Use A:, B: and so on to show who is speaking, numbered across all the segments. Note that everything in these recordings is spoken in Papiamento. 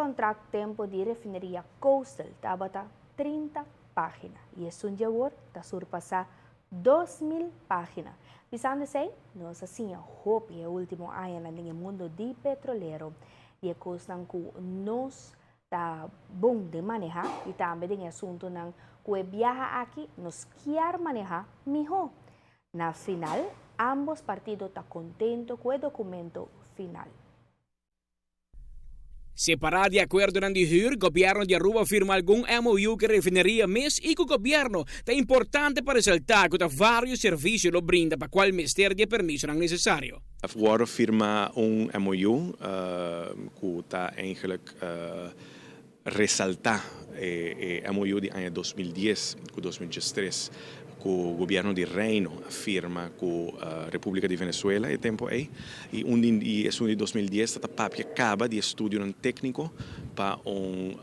A: contract tempo di refineria Coastal tabata 30 pagina y esun di awor ta surpasa 2000 pagina. Pisando esey, nos a siña hopi e ultimo añanan den e mundo di petrolero y e cosnan cu nos ta bon di maneha y tambe den e asuntonan cu e biaha aki nos kier maneha miho. Na final, ambos partido ta contento cu e documento final.
B: Separa di acuerdonan di huur, Gobierno di Aruba a firma algun MOU cu e refineria mes y cu Gobierno. Ta importante pa resalta cu ta varios servicio lo brinda pa cual mester di e permisonan necesario.
C: Awor firma un MOU cu ta eigenlijk resalta e MOU di aña 2010 cu 2013 cu Gobierno di Reino a firma cu Republica di Venezuela e tempo ey y un di esun di 2010 ta papia caba di estudionan tecnico pa un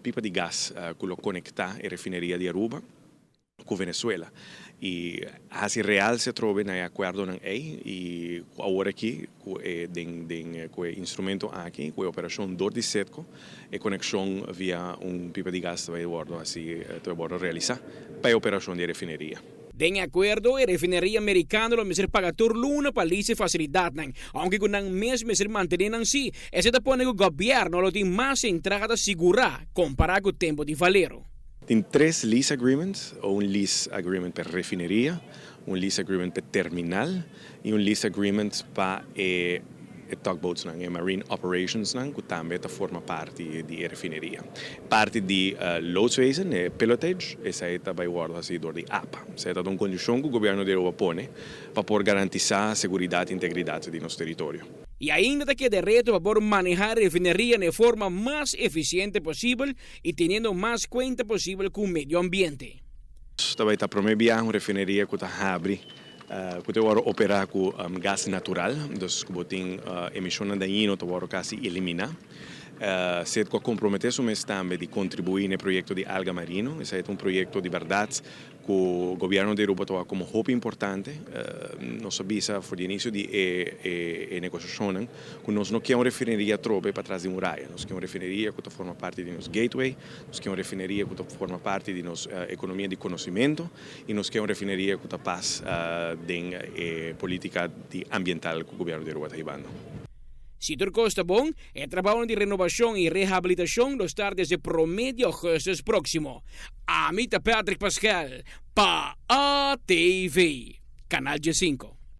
C: pipa di gas cu lo conecta e refineria di Aruba cu Venezuela y haci real se trobe na e acuerdonan ey y awor aki cu e den den cu e instrumento aki, cu e operacion door di Citgo, e conexion via un pipa di gas ta bay wordo haci, ta bay wordo realisa pa e operacion di e refineria.
B: Den e acuerdo, e refineria Mericano lo mester paga tur luna pa lease e facilidadnan, aunke cu nan mes mester mantene nan si. Esey ta pone cu gobierno lo tin mas entrada sigura compara cu tempo di Valero.
C: Tin tres lease agreements, un lease agreement pa refineria, un lease agreement pa terminal y un lease agreement pa e tugboats nan, e marine operations nan, cu tambe ta forma parti di e refineria. Parti di loodswezen, e pilotage, esey ta bay wordo haci door di APA. Esey ta un condicion cu gobierno di Aruba pone pa por garantisa seguridad y integridad di nos teritorio.
B: Y ainda ta keda e reto pa por maneha e refineria na e forma mas eficiente posibel y teniendo mas cuenta posibel cu medio ambiente.
C: Ta bay ta prome biaha un refineria cu ta habri, cu ta wordo opera cu gas natural, dus cu bo tin emisionnan dañino ta wordo casi elimina. Citgo a compromete su mes tambe di contribui na e proyecto di alga marino. Esey ta un proyecto di berdad cu gobierno di Aruba ta wak como hopi importante. Nos a bisa for di inicio di e negociacionnan cu nos no kier un refineria atrobe patras di muraya. Nos kier un refineria cu ta forma parti di nos gateway, nos kier un refineria cu ta forma parti di nos economia di conocimento y nos kier un refineria cu ta pas den e politica di ambiental cu gobierno di Aruba ta hibando.
B: Si tur cos ta bon, e trabounan di renobacion y rehabilitacion lo start desde prome di augustus proximo. Ami ta Patrick Pascal pa ATV, Canal 5.